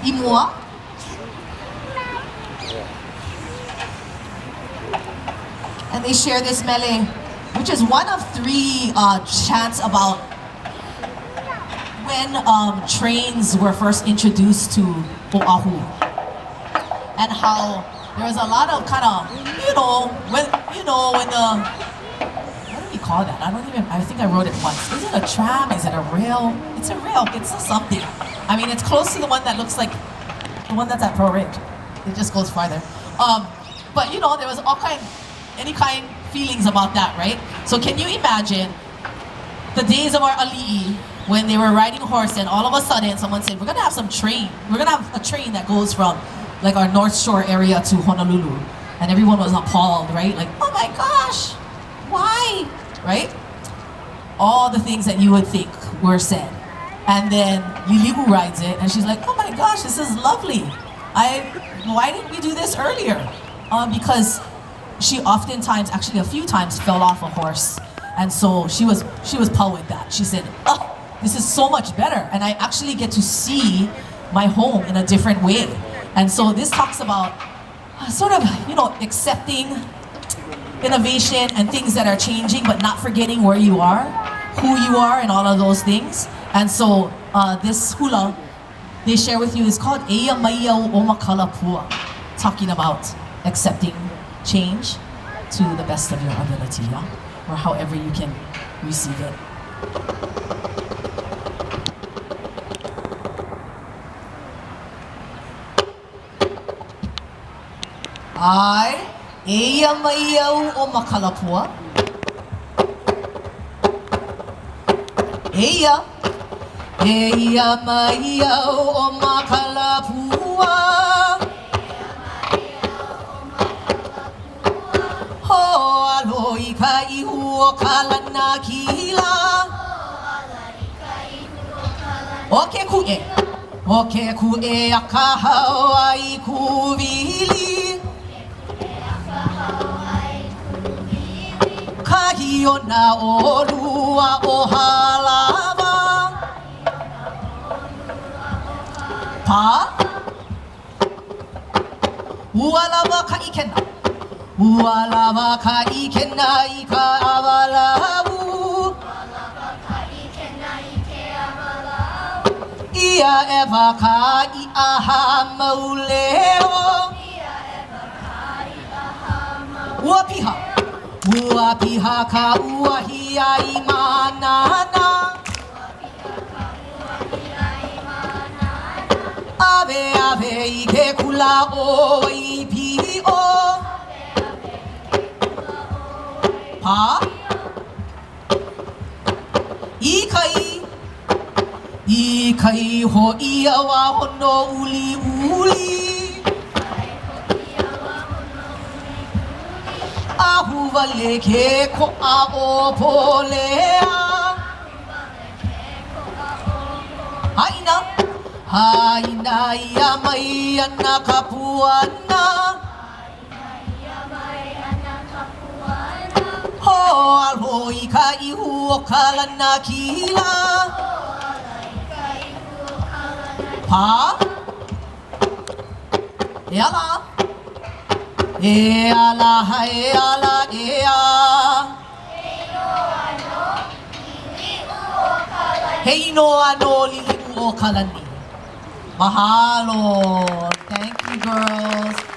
I mua. And they share this mele, which is one of three uh, chants about when um, trains were first introduced to Oahu and how there was a lot of kind of, you know, when, you know, when the, what do we call that? I don't even, I think I wrote it once. Is it a tram? Is it a rail? It's a rail. It's a something. I mean, it's close to the one that looks like the one that's at Pearlridge. It just goes farther. Um, but you know, there was all kind, any kind feelings about that, right? So can you imagine the days of our ali'i when they were riding horse and all of a sudden someone said, we're gonna have some train. We're gonna have a train that goes from like our North Shore area to Honolulu. And everyone was appalled, right? Like, oh my gosh, why? Right? All the things that you would think were said. And then Lili'u rides it and she's like, oh my gosh, this is lovely. I, why didn't we do this earlier? Um, because she oftentimes, actually a few times, fell off a horse. And so she was she was pau with that. She said, oh, this is so much better. And I actually get to see my home in a different way. And so this talks about uh, sort of, you know, accepting innovation and things that are changing, but not forgetting where you are, who you are, and all of those things. And so uh, this hula they share with you is called Eia Mai Au O Makalapua, talking about accepting change to the best of your ability, yeah? or however you can receive it. ʻAe, eia mai au ʻo Makalapua. Eia, eia mai au ʻo Makalapua. Hōʻalo i ka ihu o ka lanakila. ʻO ke kuʻe, ʻo ke kuʻe a ka hau a i Kūwili. Kahi o nā ʻōlua o Hālawa. Pā. Ua lawa ka ʻikena. Ua lawa ka ʻikena i ka ʻawalau. Ia ʻEwa ka iʻa hāmau leo. Ua piha. Ua piha ka uahi a i Mānana. Aweawe i ke kula ʻo Waipiʻo. Pā. I kai. I kai hoʻi a ua hono uliuli. Ahuwale ke koʻa o Pōlea. Haʻina, haʻina ʻia mai ana ka puana. Hōʻalo i ka ihu o ka lanakila. Pā. E ala. E ala, e ala, e a. He inoa no Liliʻuokalani. Mahalo. Thank you, girls.